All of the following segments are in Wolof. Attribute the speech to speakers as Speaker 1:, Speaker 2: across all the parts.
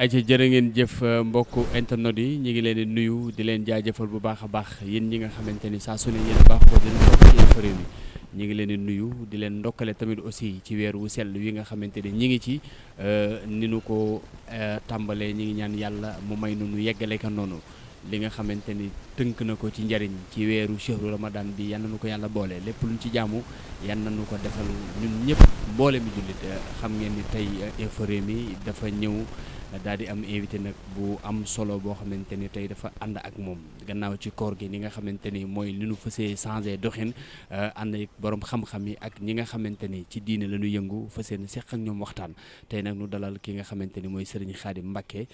Speaker 1: ayca jërë ngeen jëf mbokku internet yi ñu ngi leen di nuyu di leen jaajëfal bu baax a baax yéen ñi nga xamante ni saa su ne yéen baaxoo dina topp ci Infos Rewmi ñu ngi leen di nuyu di leen ndokkale tamit aussi ci weer wu sell wi nga xamante ni ñi ngi ci ni nu ko tàmbalee ñi ngi ñaan yàlla mu may nu yeggale ka noonu li nga xamante ni tënk na ko ci njariñ ci weeru chehru ramadan bi yal na nu ko yàlla boole lépp luñ ci jaamu yal na nu ko defal ñun ñëpp boole mi jullit xam ngeen ni tey Infos Rewmi dafa ñëw daal di am invité nag bu am solo boo xamante ni tey dafa ànd ak moom gannaaw ci koor gi ni nga xamante ni mooy li nu fësee changé doxin ànd ak borom xam-xam yi ak ñi nga xamante ni ci diine la ñu yëngu fësee ne seq ak ñoom waxtaan tey nag nu dalal ki nga xamante ni mooy Serigne Khadim Mbacké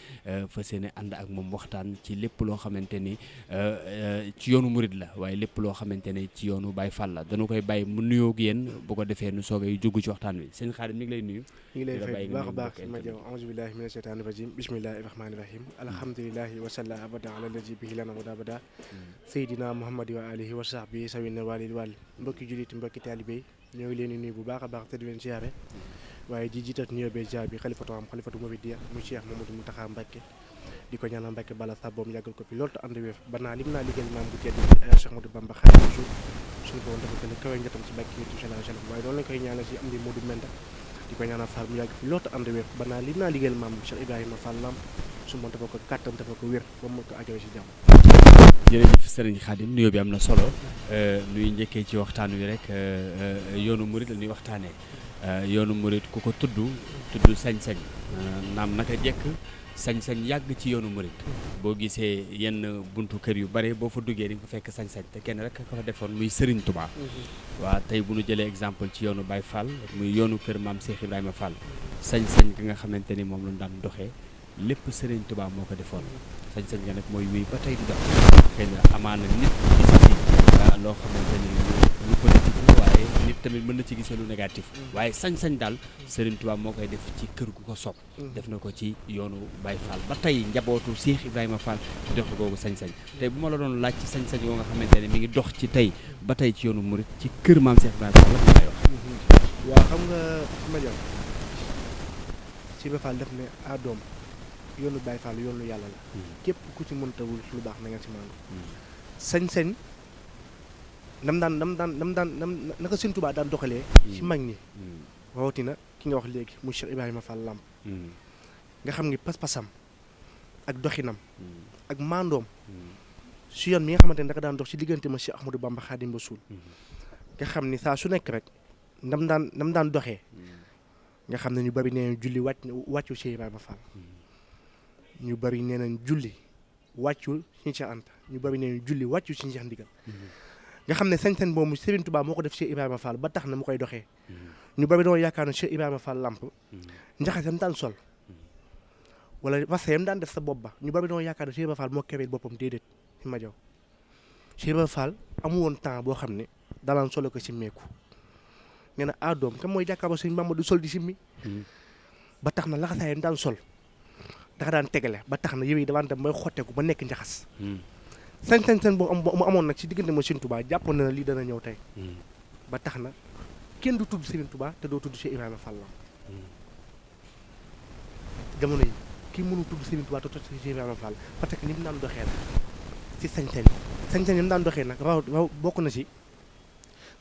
Speaker 1: fësee ne ànd ak moom waxtaan ci lépp loo xamante ni ci yoonu murid la waaye lépp loo xamante ni ci yoonu Baye Fall la dañu koy bàyyi mu nuyoo ak yéen bu ko defee nu soogay jugg ci waxtaan wi Serigne Khadim ñu ngi lay nuyu.
Speaker 2: ñu ngi lay fay bu baax a baax ma jaw a'uuzu billahi mina shaytaani rajim bismillahi rahmaani rahim alhamdulillahi wa salla abada ala lazi bihi lana wada abada seydina muhammadi wa alihi wa sahbihi sawina walil wal mbokki jullit mbokki taalibe ñoo ngi leen di nuyu bu baax a baax te di leen siyaare waaye di jiitat nuyoo bee jaar bi xalifatu muridiyya mu Cheikh Mamadou Mountakha Mbacké di ko ñaanal Mbacké bala sa boom yàggal ko fi loolu te ànd wéef ba naa lim naa liggéeyal maam bu tedd Cheikh Ahmadou Bamba Khadimu Rasul suñu borom dafa gën a kawe njottam ci Mbacké yonent bi sallallahu alayhi wa sallam waaye noonu lañ koy ñaanal si am di Modou Menda di ko ñaanal Fall mu yàgg fi loolu te ànd wéef ba naa lim naa liggéeyal maam Cheikh Ibrahima Fall Lamp suñu borom dafa ko kàttan dafa ko wér ba mu ko ajoo si jàmm.
Speaker 1: jërëjëf Serigne Khadim nuyoo bi am na solo nuy njëkkee ci waxtaan wi rek yoonu murid la ñuy waxtaanee yoonu murid ku ko tudd sañ-sañ naam naka jekk sañ-sañ yàgg ci yoonu murid boo gisee yenn buntu kër yu bare boo fa duggee di nga fa fekk sañ-sañ te kenn rek ko fa defoon muy Serigne Touba. waa tey bu ñu jëlee exemple ci yoonu Baye Fall muy yoonu kër maam Cheikh Ibrahima Fall sañ-sañ gi nga xamante ni moom lañu daan doxee lépp Serigne Touba moo ko defoon sañ-sañ nga nag mooy wéy ba tey di dox xëy na amaana nit gis ci loo xamante ni lu positif waaye nit tamit mën na ci gisee lu négatif waaye sañ-sañ daal Serigne Touba moo koy def ci kër gu ko soob def na ko ci yoonu Baye Fall ba tey njabootu Cheikh Ibrahima Fall ci dox googu sañ-sañ tey bu ma la doon laaj ci sañ-sañ yoo nga xamante ne mi ngi dox ci tey ba tey ci yoonu murid ci kër maam Cheikh Ibrahima Fall la lay wax.
Speaker 2: waaw xam nga ma jàll Cheikh Ibrahima Fall def ne doom yoonu Baye Fall yoonu yàlla la képp ku ci mëntawul lu baax na nga ci maandu sañ-sañ nam daan naka Sëñ Tuubaa daan doxalee ci mag ñi rawatina ki nga wax léegi muy Cheikh Ibrahima Fall Lamp nga xam ni pas-pasam ak doxinam ak maandoom si yoon mi nga xamante ne daka daan dox ci diggante ma Cheikh Ahmadou Bamba Khadim Rasoul nga xam ni saa su nekk rek nam daan doxee nga xam ne ñu bari nee nañ julli wàccu Cheikh Ibrahima Fall ñu bari nee nañ julli wàccul Sëñ Cheikh Anta ñu bari nee nañ julli wàccul Sëñ Cheikh Ndigal nga xam ne sañ-sañ boobu Serigne Touba moo ko def Cheikh Ibrahima Fall ba tax na mu koy doxee ñu bari doon yaakaar ne Cheikh Ibrahima Fall Lamp njaxasam daan sol wala wasa yam daan def sa bopp ba ñu bari doon yaakaar ne Cheikh Ibrahima Fall moo kewee boppam déedéet fi ma jaw Cheikh Ibrahima Fall amu woon temps boo xam ne dalaan solo ko simmeeku nee na doom kam mooy jàkkaarloo Sëñ Bamba du sol di simmi ba tax na laxasaayam daan sol dafa daan tegale ba tax na yow yi dawaan dem mooy xotteeku ba nekk njaxas sañ-sañ boobu mu amoon nag ci diggante ma Serigne Touba jàppoon na lii dana ñëw tey ba tax na kenn du tudd Serigne Touba te doo tudd Cheikh Ibrahima Fall jamono yi kii mënu tudd Serigne Touba te tudd Cheikh Ibrahima Fall parce que ni mu daan doxee la ci sañ-sañ yi mu daan doxee nag raw bokk na ci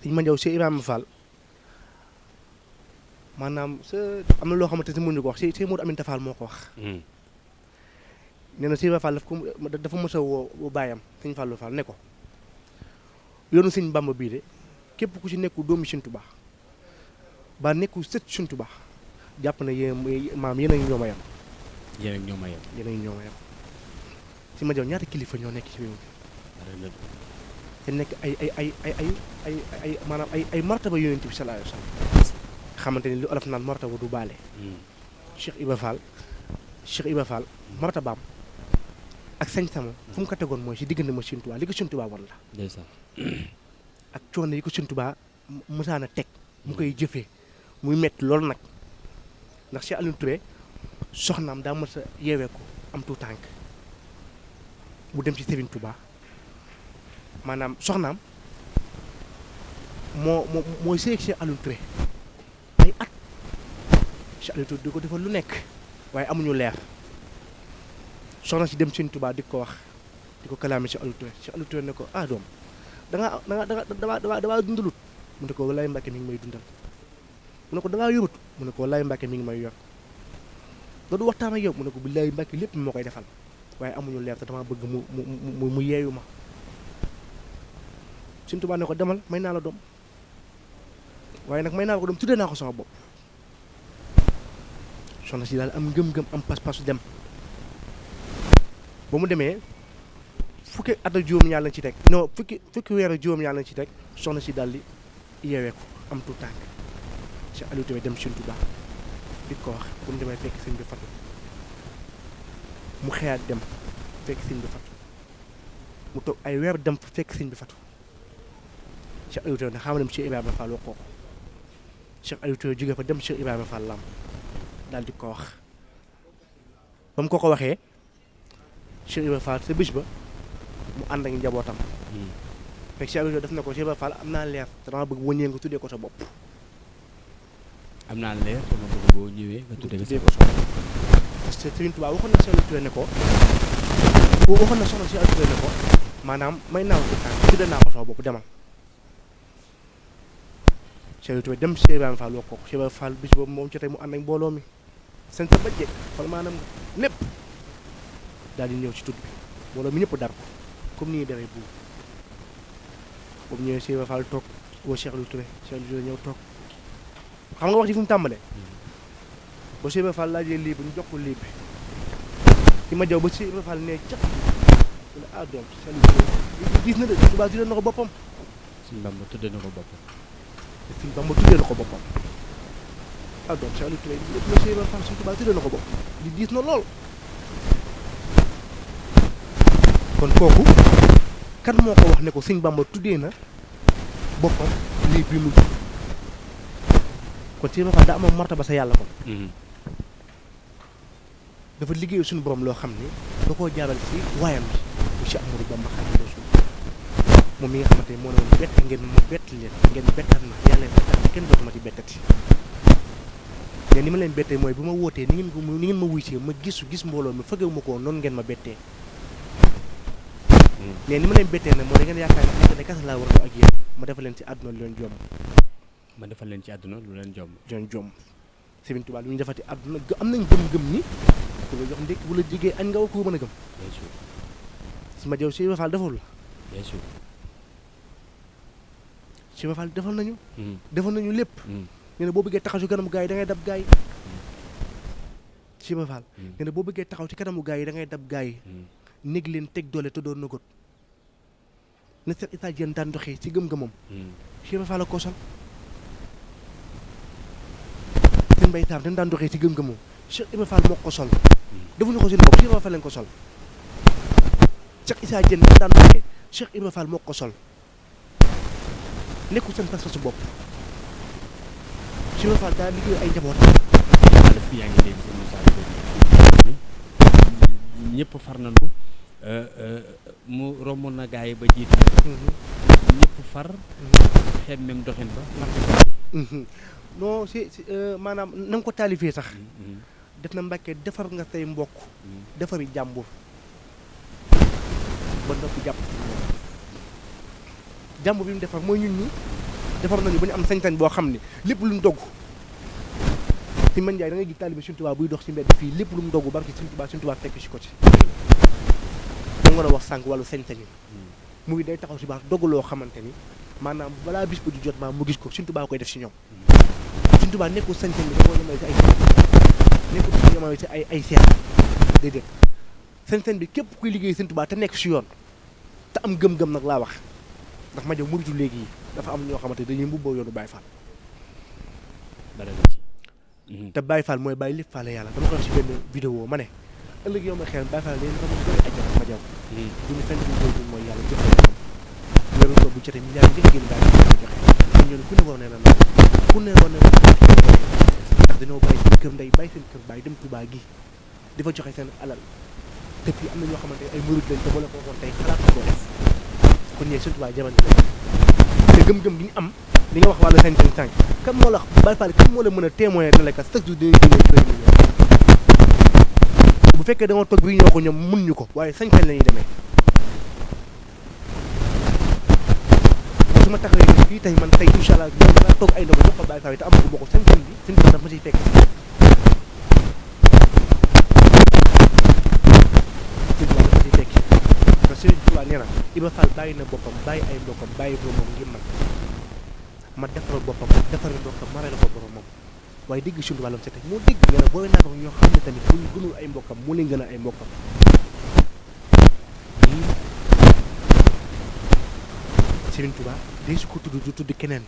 Speaker 2: Sëñ Mandiaw Cheikh Ibrahima Fall maanaam am na loo xamante ne mënuñu ko wax Cheikh Modou Aminta Fall moo ko wax nee na Cheikh Ibrahima Fall dafa mos a woo baayam Sëñ Fallou Fall ne ko yoonu Sëñ Bamba bii de képp ku ci nekku doomu Sëñ Tuubaa ba nekku sët Sëñ Tuubaa jàpp na maam yéen a ngi ñoo ma yam
Speaker 1: yéen a ñoo ma yam
Speaker 2: si ma jow ñaata kilifa ñoo nekk ci réew mi te nekk ay maanaam ay martaba Yonent bi sallallahu alayhi wa sallam xamante ni li olof naan martaba du baale Cheikh Ibrahima Fall martabaam ak sañ-sañam fu mu ko tegoon mooy si diggante ma Sëñ Tuubaa li ko Sëñ Tuubaa wan la ak coono yi ko Sëñ Tuubaa mësaan a teg mu koy jëfee muy metti loolu nag ndax Cheikh Alioune Touré soxnaam daa mës a yeewee ko am tout tànk mu dem ci Serigne Touba maanaam soxnaam mooy sëy ak Cheikh Alioune Touré ay at Cheikh Alioune Touré di ko defal lu nekk waaye amuñu leer soxna si dem Sëñ Tuubaa di ko wax di ko kalaame Cheikh Aliou Touré Cheikh Aliou Touré ne ko ah doom dangaa dundalut mu ne ko walaay Mbàkke mi ngi may dundal mu ne ko dangaa yorut mu ne ko walaay Mbàkke mi ngi may yor da du waxtaan ak yow mu ne ko billaay Mbàkke lépp moo koy defal waaye amuñu leer te dama bëgg mu yeeyu ma Sëñ Tuubaa ne ko demal may naa la doom waaye nag may naa la ko doom tuddee naa ko sama bopp soxna si daal am ngëm-ngëm am pas-pasu dem ba mu demee fukki at ak juróom ñaar lañ ci teg non fukki weer ak juróom ñaar lañ ci teg soxna si daal di yeewee ko am tout tànk Cheikh Aliou Touré dem Sëñ Tuubaa di ko wax bu mu demee fekk sëñ bi fatu mu xëyaat dem fekk sëñ bi fatu mu toog ay weer dem fa fekk sëñ bi fatu Cheikh Aliou Touré ne xam dem Cheikh Ibrahima Fall wax ko Cheikh Aliou Touré jóge fa dem Cheikh Ibrahima Fall lam daal di ko wax ba mu ko waxee Cheikh Ibrahima Fall sa bés ba mu ànd ak njabootam fekk Cheikh Aliou Touré def na ko Cheikh Ibrahima Fall am naa leer te dama bëgg boo ñëwee nga tuddee ko sa bopp
Speaker 1: am naa leer dama bëgg boo ñëwee nga tuddee ko sa bopp
Speaker 2: parce que Serigne Touba waxoon na Cheikh Aliou Touré ne ko waxoon na soxna Cheikh Aliou Touré ne ko maanaam may naaw ci tànk tuddee naa ko sama bopp demal Cheikh Aliou Touré dem Cheikh Ibrahima Fall wax ko Cheikh Ibrahima Fall bis boobu moom ci tey mu ànd ak mbooloo mi seen sa bëjjee wala maanaam lépp daal di ñëw ci tudd bi mbooloo mi ñëpp dar ko comme ni ñuy deree buur boobu ñëwee Cheikh Ibrahima Fall toog woo Cheikh Aliou Touré Cheikh Aliou Touré ñëw toog xam nga wax ji fu mu tàmbalee ba Cheikh Ibrahima Fall laajee lii bi ñu jox ko lii bi ki ma jaw ba Cheikh Ibrahima Fall ne cat mu ne ah doom Cheikh Aliou Touré gis na de Tuubaa tuddee na ko boppam
Speaker 1: Sëñ Bamba tuddee na ko boppam
Speaker 2: Sëñ Bamba tuddee na ko boppam ah doom Cheikh Aliou Touré lépp la Cheikh Ibrahima Fall Sëñ Tuubaa tuddee na ko bopp li diis na lool kon kooku kan moo ko wax ne ko Sëñ Bamba tuddee na boppam lii bi mujj kon Cheikh Ibrahima Fall daa amoon martaba sa yàlla kon dafa liggéey suñu borom loo xam ne da koo jaaral ci waayam bi mu Cheikh Ahmadou Bamba Xaadimu Rasuul moom mi nga xamante ne moo ne woon bett ngeen ma bett leen ngeen bettat ma yàlla bettat ma kenn dootuma ci bettati mais ni ma leen bettee mooy bu ma wootee ni ngeen ma wuy see ma gis mbooloo mi fëggewu ma ko woon noonu ngeen ma bettee mais ni ma leen bettee nag moo da ngeen yaakaar ne ay ne kasa laa war ak yéen ma defal leen ci àdduna lu leen jomb
Speaker 1: ma defal leen ci àdduna lu leen jomb
Speaker 2: Sëriñ Tuubaa lu ñu defati àdduna am nañ gëm-gëm ni ku la jox ndékk bu la jigee añ nga ko mën a gëm
Speaker 1: bien sûr
Speaker 2: si ma jaw Cheikh Ibrahima Fall defal la
Speaker 1: bien sûr
Speaker 2: Cheikh Ibrahima Fall defal nañu lépp nee na boo bëggee taxaw ci kanamu gaa yi da ngay dab gaa yi Cheikh Ibrahima Fall nee na boo bëggee taxaw ci kanamu gaa yi da ngay dab gaa yi néeg leen teg doole te doon nëgot na Cheikh Issa Diène daan doxee ci gëm-gëmam Cheikh Ibrahima Fall la ko sol seen mbay taam dañ daan doxee ci gëm-gëmam Cheikh Ibrahima Fall moo ko sol defuñu ko seen bopp Cheikh Ibrahima Fall lañ ko sol Cheikh Issa Diène dañ daan doxee Cheikh Ibrahima Fall moo ko sol nekkul seen pas-pasu bopp Cheikh Ibrahima Fall daa liggéey ay njaboot
Speaker 1: wala fii yaa ngi dégg seen message ñëpp far nañu mu romb na gaa yi ba jiit ñëpp far xeet même doxin ba
Speaker 2: non si maanaam na nga ko taalifee sax def na Mbàkke defar nga say mbokk defari jàmbur ba noppi jàpp jàmbur bi mu defar mooy ñun ñi defar nañu ba ñu am sañ-sañ boo xam ne lépp lu mu dogg si man Njaay da ngay gis taalibe Sëñ Tuubaa buy dox si mbedd fii lépp lu mu dogg barki Sëñ Tuubaa fekk si ko ci da nga war a wax sànq wàllu sañ-sañ muy day taxaw si baax dogg loo xamante ni maanaam balaa bis bu di jot maa mu gis ko Sëñ Tuubaa koy def si ñoom Sëñ Tuubaa nekkul sañ-sañ bi da koo yemale si ay nekkul da koo yemale si ay seex déedéet sañ-sañ bi képp kuy liggéey Sëñ Tuubaa te nekk si yoon te am gëm-gëm nag laa wax ndax ma jow muritu léegi yi dafa am ñoo xamante dañuy mbubboo yoonu Baye Fall te Baye Fall mooy Baye lépp Fall yàlla dama ko wax si benn vidéo ma ne ëllëg yow ma xeer Baye Fall leen dama bëri ajjana ma jaw duñu fenn ñu koy mooy yàlla joxe xam weeru ko bu jotee milliards yi ngeen génn daal di joxe ñun ku ne war ne na ku ne war ne ndax dañoo bàyyi seen kër ndey bàyyi seen kër bàyyi dem Touba gi di fa joxe seen alal te fii am na ñoo xamante ay murid lañ te boo la ko waxoon tey xalaat ko def kon ñee Sëñ Tuubaa jamono te gëm-gëm gi ñu am li nga wax wàllu sañ-sañ kan moo la Baye Fall kan moo la mën a témoigner ne la kat chaque jour dinañ génne 2 millions bu fekkee dama toog bi ñoo ko ñoom mun ñu ko waaye sañ-sañ la ñuy demee su ma taxawee ni fii tey man tey incha allah ñoom danaa toog ay ndogu jox ko Baye Fall te amagu ma ko sañ-sañ bi suñu daf ma ciy fekk Sëriñ Tuubaa nee na Ibra Fall bàyyi na boppam bàyyi ay mbokkam bàyyi boromam ngir man ma defaral boppam defaral mbokkam ma reyal ko boromam waaye dégg Sëriñ Tuubaa lam sa teg moo dégg nee na booy naa ko ñoo xam ne tamit bu ñu gënul ay mbokkam mu leen gën a ay mbokkam Sëriñ Tuubaa day su ko tudd du tudd keneen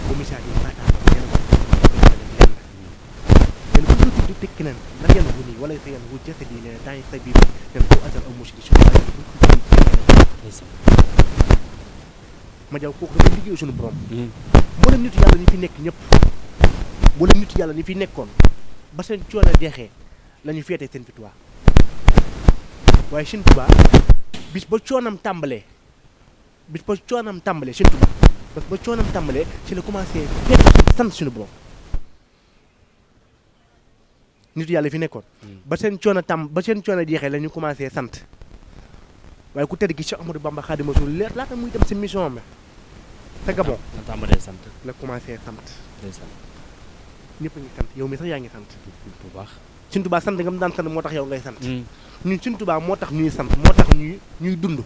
Speaker 2: bu misaal yi maataama nee na ko bu ñu tudd keneen la yenn wu nii wala sa yenn wu jëfe di ne daañu sa biir nen boo asal aw musi di suñu waaye bu ñu tudd ma jaw kooku dafa liggéey suñu borom moo leen nitu yàlla ñi fi nekk ñëpp moo leen nitu yàlla ñi fi nekkoon ba seen coono jeexee la ñu féetee seen victoire waaye Sëriñ Tuubaa bis ba coonam tàmbalee Sëriñ Tuubaa ba coonam tàmbalee ci la commencé féete sant suñu borom nitu yàlla fi nekkoon ba seen coono jeexee la ñu commencé sant waaye ku tedd gi Cheikh Ahmadou Bamba Khadimou Rassoul leer laata muy dem si mission bi te Gabon
Speaker 1: la tàmbalee sant
Speaker 2: la commencé sant
Speaker 1: day sant
Speaker 2: ñëpp a ngi sant yow mi sax yaa ngi sant
Speaker 1: bu baax
Speaker 2: Sëriñ Tuubaa sant nga mu daan sant moo tax yow ngay sant ñun Sëriñ Tuubaa moo tax ñuy sant moo tax ñuy dund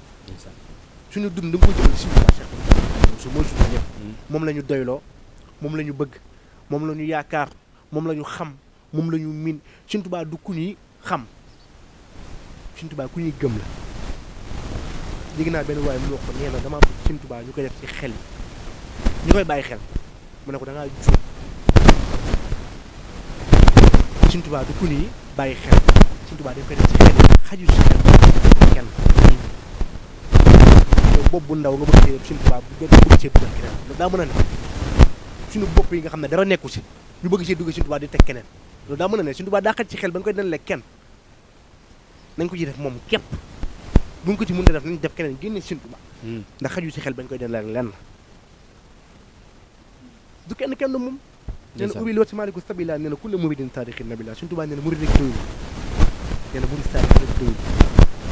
Speaker 2: suñu dund da nga koy jëmal Sëriñ Tuubaa Cheikh Ahmadou mooy suñu ñëpp moom la ñu doyloo moom la ñu bëgg moom la ñu yaakaar moom la ñu xam moom la ñu miin Sëriñ Tuubaa du ku ñuy xam Sëriñ Tuubaa ku ñuy gëm la léegi naa benn waaye mu wax ko nee na damaa bëgg Sëriñ Tuubaa ñu koy def ci xel yi ñu koy bàyyi xel mu ne ko da ngaa juum Sëriñ Tuubaa du ku ñuy bàyyi xel Sëriñ Tuubaa dañ koy def ci xel yi xaju si xel kenn yow bopp bu ndaw nga bëgg cee Sëriñ Tuubaa bëgg cee dugal keneen loolu daa mën a ne suñu bopp yi nga xam ne dara nekku si ñu bëgg cee dugal Sëriñ Tuubaa di teg keneen loolu daa mën a ne Sëriñ Tuubaa daa xaj ci xel ba nga koy denle kenn nañ ko ci def moom képp bu ñu ko ci mën a def nañ def keneen génne Sëriñ Tuubaa ndax xaju si xel bañ koy denle lenn du kenn moom nee na ubbi loolu si maaliku sabila nee na kulle muridin saadiqin nabila Sëriñ Tuubaa nee na murid rek doyul nee na murid saadiq rek doyul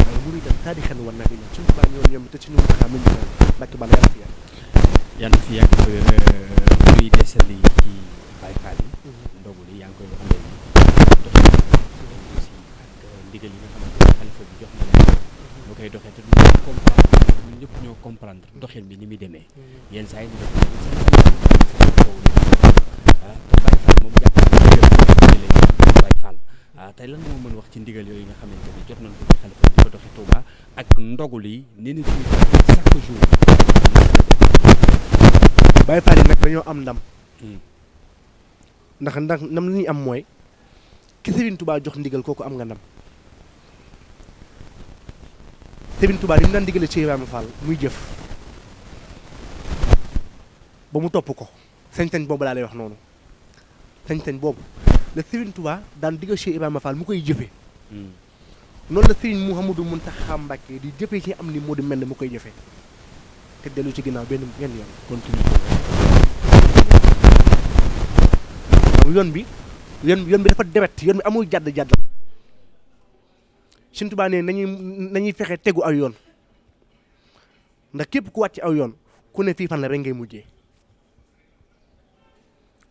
Speaker 2: waaye muridan saadiqan wa nabila Sëriñ Tuubaa ñoom te suñu xam nañu ne Mbàkke Balla
Speaker 1: yàlla fi yàgg ñuy desali ci Baye Fall yi ndogu li yaa ngi koy wax léegi doxee aussi ak ndigal yi nga xamante ne xalifa bi jox na leen ñu koy doxee te ñun ñëpp ñoo comprendre doxin bi ni muy demee yenn saa yi ñu def te Baye Fall moom jàpp Baye Fall tey lan moo mën wax ci ndigal yooyu nga xamante ni jot nañ ko ci xalifa bi di ko doxee Touba ak ndogu li ni nit ñi chaque jour
Speaker 2: Baye Fall yi nag dañoo am ndam ndax ndam li ñuy am mooy ki Sëriñ Tuubaa jox ndigal kooku am nga ndam Sëriñ Tuubaa li mu daan digale ci Ibrahima Fall muy jëf ba mu topp ko sañ-sañ boobu laa lay wax noonu sañ-sañ boobu la Sëriñ Tuubaa daan digal ci Ibrahima Fall mu koy jëfee noonu la Sëriñ Mouhamadou Mountakha Mbacké di jëfee ci am ni moo di mel ne mu koy jëfee te dellu ci ginnaaw benn yoon continue yoon bi dafa dewet yoon bi amul jàddal Sëriñ Tuubaa ne nañuy fexe tegu aw yoon ndax képp ku wàcc aw yoon ku ne fii fan la rek ngay mujjee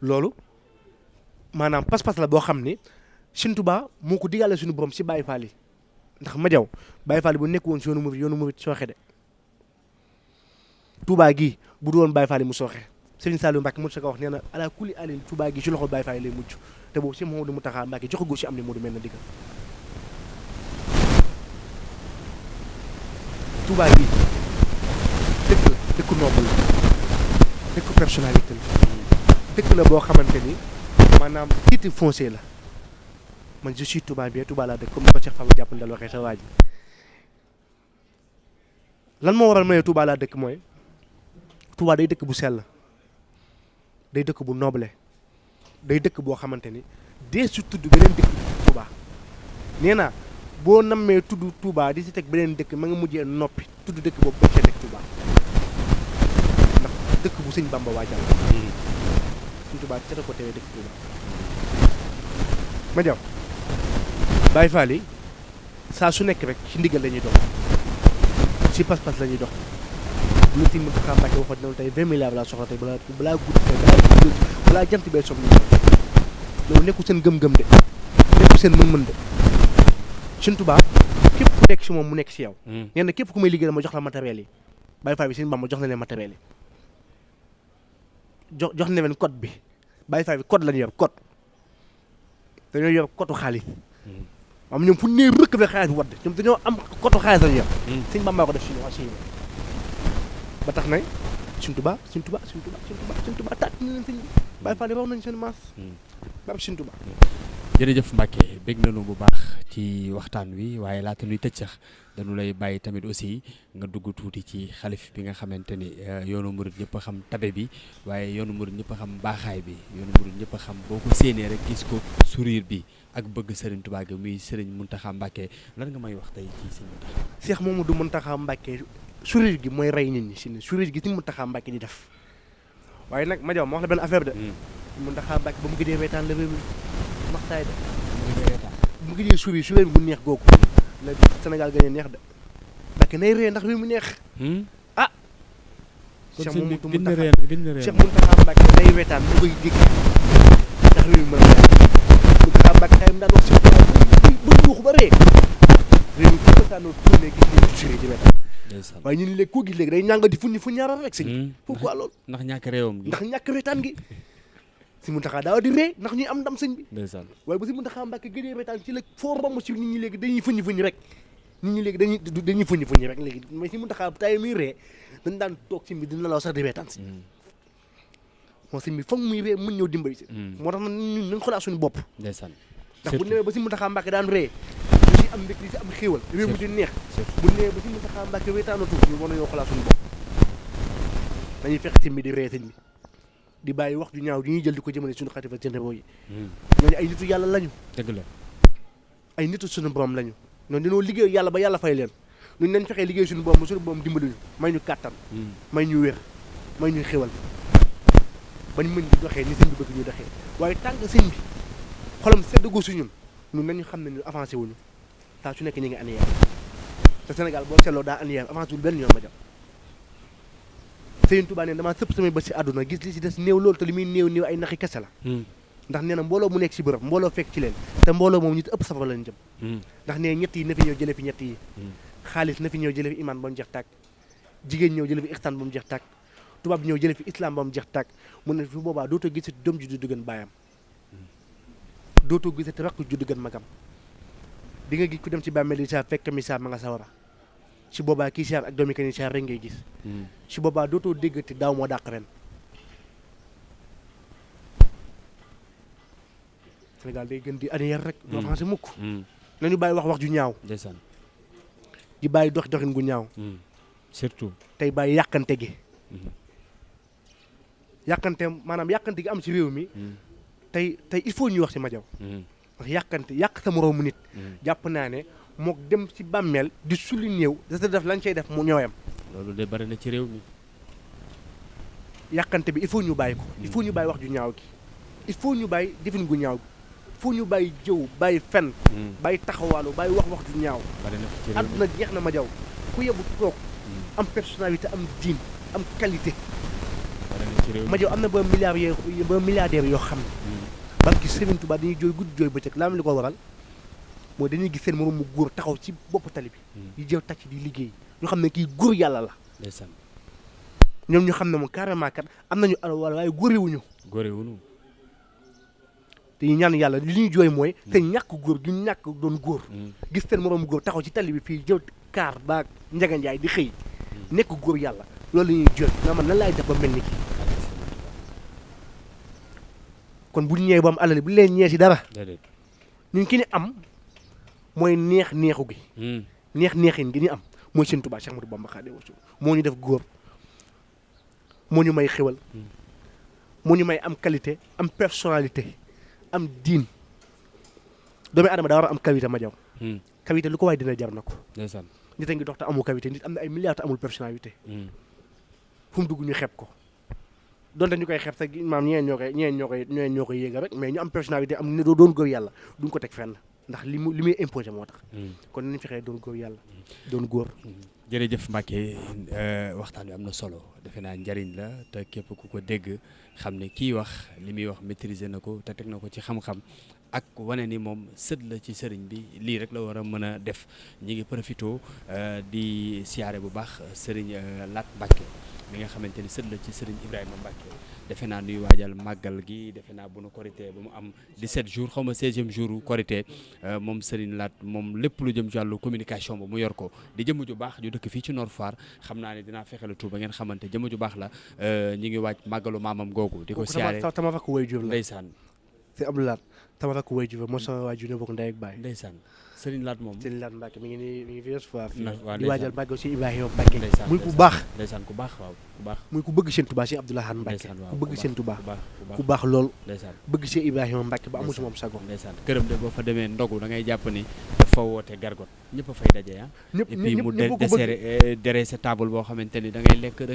Speaker 2: loolu maanaam pas-pas la boo xam ne Sëriñ Tuubaa moo ko digale suñu borom si Baye Fall yi ndax ma jaw Baye Fall bu nekk woon si yoonu murid sooxe de Touba gii bu du woon Baye Fall yi mu sooxe Serigne Saliou Mbacke mu sa ko wax nee na ala kulli alin Touba gii ci loxo Baye Fall yi lay mujj te boobu si Mouhamadou Mountakha Mbacké joxagul si am ni moo du mel na diggal Touba gii dëkk la dëkku noble la dëkku personnalité la dëkk la boo xamante ni maanaam titre foncier la man je suis Touba bi Touba laa dëkk comme ni ko Cheikh Fama jàpp ndal waxee sa waa ji lan moo waral maye Touba laa dëkk mooy Touba day dëkk bu sell day dëkk bu noble day dëkk boo xamante ni dee su tudd beneen dëkk Touba nee naa boo nammee tudd Touba di si teg beneen dëkk ma nga mujjee noppi tudd dëkk boobu ba cee teg Touba ndax dëkk bu sëñ Bamba waajal sëñ Touba ca la ko tewee dëkk Touba ma jaw Baye Fall yi saa su nekk rek ci ndigal la ñuy dox ci pas-pas la ñuy dox lu ci mën a Mbàkke waxoon na tey 20 milliards laa soxla tey balaa guddi tey balaa jant bee soog ñu loolu nekkul seen gëm-gëm de nekkul seen mën-mën de Sëñ Tuubaa képp ku nekk si moom mu nekk si yow. nee na képp ku may liggéeyal ma jox la matériel yi Baye Fall bi Sëñ Bamba jox na leen matériel yi jox na leen code bi Baye Fall bi code la ñu yor code dañoo yor code xaalis. am ñoom fu nee rëkk bi xaalis bi wadd ñoom dañoo am code xaalis la ñu yor. Sëñ Bamba ko def si ñoom si ba tax na Sëñ Tuubaa tàcc na leen sëñ bi Baye Fall yi raw nañ seen maas. barke Sëñ Tuubaa.
Speaker 1: jërëjëf Mbacke bég nañu bu baax ci waxtaan wi waaye laata ñuy tëj sax dañu lay bàyyi tamit aussi nga dugg tuuti ci xalif bi nga xamante ni yoonu murid ñëpp a xam tabe bi waaye yoonu murid ñëpp a xam baaxaay bi yoonu murid ñëpp a xam boo ko séenee rek gis ko sourire bi ak bëgg Serigne Touba gi muy Serigne Mountakha Mbacke lan nga may wax tey ci Serigne Mountakha.
Speaker 2: Cheikh Mamadou Mountakha Mbacke sourire gi mooy rey nit ñi si sourire gi Serigne Mountakha Mbacke di def waaye nag ma jaw ma wax la benn affaire de. Mountakha Mbacke ba mu gëjee reetaan la réew mi maxtaay de. bu mu gëjee sourire bu neex googu la Sénégal gën a neex de Mbacke nay ree ndax réew mi neex. ah. Cheikh Mamadou Mountakha Mbacke nay reetaan bu koy dégg ndax réew mi mën a neex Mountakha Mbacke tayam daan wax si bu yuuxu ba ree réew mi bu ko tànnoo tourné gis ñu sourire di reetaan waaye ñun léegi koo gis léegi day ñànga di fuñi fu ñaaral rek sëñ pourquoi loolu
Speaker 1: ndax ñàkk réewam gi
Speaker 2: ndax ñàkk reetaan gi si Mountakha daaw di ree ndax ñuy am ndam sëñ bi
Speaker 1: ndeysaan
Speaker 2: waaye bu si Mountakha Mbacke gëjee reetaan ci la foo romb si nit ñi léegi dañuy fuñi rek nit ñi léegi dañuy fuñi rek léegi mais si Mountakha tay muy ree dañ daan toog si bi dina law sax di reetaan si moo sëñ bi foog muy ree mën ñëw dimbali si moo tax ñun nañ xoolaat suñu bopp
Speaker 1: ndeysaan
Speaker 2: ndax bu newee ba si Mountakha Mbacke daan ree di am mbég di si am xéewal réew mi di neex bu newee ba si Mountakha Mbacke reetaanatu ñu war nañoo xoolaat suñu bopp dañuy fekk si mi di ree sëñ bi di bàyyi wax ju ñaaw di ñuy jël di ko jëmale suñu xalifa généraux yi ñooñu ay nitu yàlla lañu
Speaker 1: dëgg la
Speaker 2: ay nitu suñu borom lañu ñooñu dañoo liggéey yàlla ba yàlla fay leen ñun nañ fexee liggéey suñu borom ba suñu borom dimbali ñu may ñu kàttan may ñu wér may ñu xéwal bañ mën di doxee ni sëñ bi bëgg ñu doxee waaye tànk sëñ bi xolam seddagoo si ñun nañu xam ne ñu avancé wuñu saa su nekk ñu ngi aniyeer te Sénégal boo seetloo daa aniyeer avancé wul benn yoon ma jam Sëriñ Tuubaa ne damaa sëpp samay bët si àdduna gis li si des néew loolu te li muy néew ay naxi kese la ndax nee na mbooloo mu nekk si bërëb mbooloo fekk ci leen te mbooloo moom ñu ëpp safara lañ jëm ndax nee ñett yi na fi ñëw jële fi ñett yi xaalis na fi ñëw jële fi iman ba mu jeex tàkk jigéen ñëw jële fi ixsaan ba mu jeex tàkk tubaab ñëw jële fi islam ba mu jeex tàkk mu ne fi boobaa dootoo gisati doom ju du gën baayam dootoo gisati rakk ju du gën magam di nga gis ku dem ci bàmmeel di saa fekk mi saa ma nga sawara si boobaa kii saar ak doomi kenn saar rek ngay gis si boobaa dootoo déggati daaw moo dàq ren Sénégal day gën di aniyeer rek doo avancé mukk nañu bàyyi wax ju ñaaw
Speaker 1: ndeysaan
Speaker 2: di bàyyi doxin gu ñaaw
Speaker 1: surtout
Speaker 2: tey bàyyi yàqante gi yàqante maanaam yàqante gi am ci réew mi tey il faut ñuy wax ci Madiaw ndax yàq sa moroomu nit jàpp naa ne mook dem ci bàmmeel di sulli néew da sa def lañ cay def mu ñooyam
Speaker 1: loolu de bari na ci réew mi
Speaker 2: yàqante bi il faut ñu bàyyi ko il faut ñu bàyyi wax ju ñaaw gi il faut ñu bàyyi defin gu ñaaw gi il faut ñu bàyyi jëw bàyyi fen bàyyi taxawaalu bàyyi wax ju ñaaw àdduna jeex na Madiaw ku yebu toog am personnalité am diin am qualité Madiaw am na ba milliardaire yoo xam ne barki Serigne Touba dañuy jooy guddi jooy bëccëg laa ma li ko waral mooy dañuy gis seen moroom mu góor taxaw ci boppu tali bi di jëw tàcc di liggéey ñu xam ne kii góor yàlla la ñoom ñu xam ne moom carrément kat am nañu alal wala waaye góorewuñu te ñu ñaan yàlla li ñuy jooy mooy te ñàkk góor gi ñàkk doon góor gis seen moroom mu góor taxaw ci tali bi fii jëw kaar ba njaganjaay di xëy nekk góor yàlla loolu la ñuy jooy naa man nan laay def ba mel ni kii kon bu ñu ñëwee ba am alal bu leen ñee si dara ñun ki ni am mooy neexu gi neexin gi ñu am mooy Sëñ Tuubaa Cheikh Ahmadou Bamba Xaadimu Rasuul moo ñu def góor moo ñu may xewal moo ñu may am qualité am personnalité am diin doomu aadama daa war a am qualité Madiaw qualité lu ko waay dina jar na ko nit a ngi dox te amul qualité nit am na ay milliards te amul personnalité fu mu dugg ñu xeeb ko donte ñu koy xeeb sax maam ñeen ñoo koy yéega rek mais ñu am personnalité am ne doo doon góor yàlla duñ ko teg fenn ndax li muy imposé moo tax kon nañu fexee doon góor yàlla doon góor.
Speaker 1: jërëjëf Mbacke waxtaan wi am na solo defe naa njariñ la te képp ku ko dégg xam ne kii wax li muy wax maîtriser na ko te teg na ko ci xam-xam ak wane ni moom sët la ci sëriñ bi lii rek la war a mën a def ñi ngi profito di siyaare bu baax sëriñ Lat Mbacke mi nga xamante ni sët la ci sëriñ Ibrahima Mbacke defe naa nuy waajal màggal gi defe naa bu nu korité ba mu am 17 jours xaw ma 16e jour korité moom Serigne Lat moom lépp lu jëm ci wàllu communication ba mu yor ko di jëmm ju baax ju dëkk fii ci Nord Foire xam naa ne dinaa fexe la tur ba ngeen xamante jëmm ju baax la ñi ngi waaj màggalu maamam googu di ko siyaare
Speaker 2: tama fakk way jur la
Speaker 1: ndeysaan
Speaker 2: c'est Abdou Lat tama fakk way jur moo sama waajur ne bokk ndey ak baay
Speaker 1: ndeysaan Serigne Lat moom
Speaker 2: Serigne Lat Mbacke mi ngi nii mi ngi fi fois
Speaker 1: waaw
Speaker 2: di waajal màggal aussi Ibrahima Mbacke
Speaker 1: ndeysaan
Speaker 2: muy ku baax
Speaker 1: ndeysaan ku baax waaw ku baax
Speaker 2: muy ku bëgg Sëñ Touba si Abdoulaye Mbacke
Speaker 1: ndeysaan waaw
Speaker 2: ku bëgg Sëñ Touba
Speaker 1: ku
Speaker 2: ku baax lool
Speaker 1: ndeysaan
Speaker 2: bëgg si Ibrahima Mbacke ba amul si moom sago
Speaker 1: ndeysaan këram de boo fa demee ndogu da ngay jàpp ni dafa woote gargot ñëpp a fay daje ah
Speaker 2: ñëpp
Speaker 1: et puis mu
Speaker 2: ñëpp ko bëgg
Speaker 1: dere sa table boo xamante ni da ngay lekk da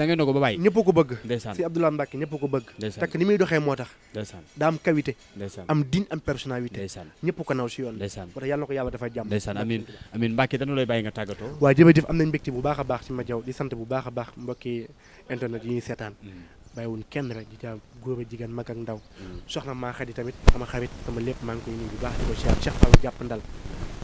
Speaker 1: ngay ndogu ba bàyyi
Speaker 2: ñëpp ko bëgg
Speaker 1: ndeysaan
Speaker 2: si Abdoulaye Mbacke ñëpp ko bëgg
Speaker 1: ndeysaan
Speaker 2: takk ni muy doxee moo tax
Speaker 1: ndeysaan
Speaker 2: daa am qualité
Speaker 1: ndeysaan
Speaker 2: am digne am personnalité
Speaker 1: ndeysaan
Speaker 2: ñëpp ko naw si yoon
Speaker 1: ndeysaan
Speaker 2: moo tax yàlla na ko yàlla dafa jàmm
Speaker 1: ndeysaan amin Mbacke dañu lay bàyyi nga tàggatoo
Speaker 2: waaw jërëjëf am nañ mbégte bu baax a baax ci ma jaw di sant bu baax a baax mbokki internet yi ñuy seetaan bàyyiwuñ kenn rek di ca góor a jigéen mag ak ndaw soxna maa xadi tamit sama xarit sama lépp maa ngi koy nuyu bu baax di ko siyaar Cheikh Fall jàpp ndal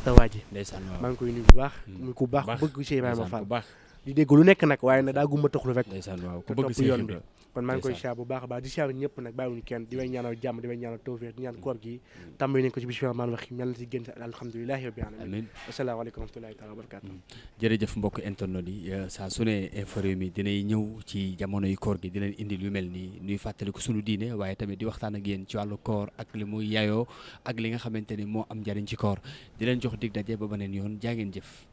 Speaker 2: tawaa ji
Speaker 1: ndeysaan waaw
Speaker 2: maa ngi koy nuyu bu baax muy ku baax ku bëgg Cheikh Ibrahima Fall
Speaker 1: baax
Speaker 2: di dégg lu nekk nag waaye nag daa gumba taxlu rek
Speaker 1: ndeysaan waaw ku
Speaker 2: te
Speaker 1: bëgg
Speaker 2: topp
Speaker 1: Cheikh
Speaker 2: yoon bi
Speaker 1: Ibra
Speaker 2: kon maa ngi koy siyaar bu baax a baax di siyaar ñëpp nag bàyyiwuñu kenn di way ñaanal jàmm di way ñaanal tawfiq di ñaan koor gi tàmbali nañ ko ci bismillah rahmaani rahiim yàlla na si génn alhamdulilahi rabbil alamin
Speaker 1: amiin
Speaker 2: asalaamaaleykum wa rahmatullahi taala wa barakaatu
Speaker 1: jërëjëf mbokk internet yi saa su ne Infos Rewmi dinay ñëw ci jamonoy koor gi di leen indi lu mel nii nuy fàttaliku sunu diine waaye tamit di waxtaan ak yéen ci wàllu koor ak li muy yayoo ak li nga xamante ni moo am njariñ ci koor di leen jox dig daje ba beneen yoon jaa ngeen jëf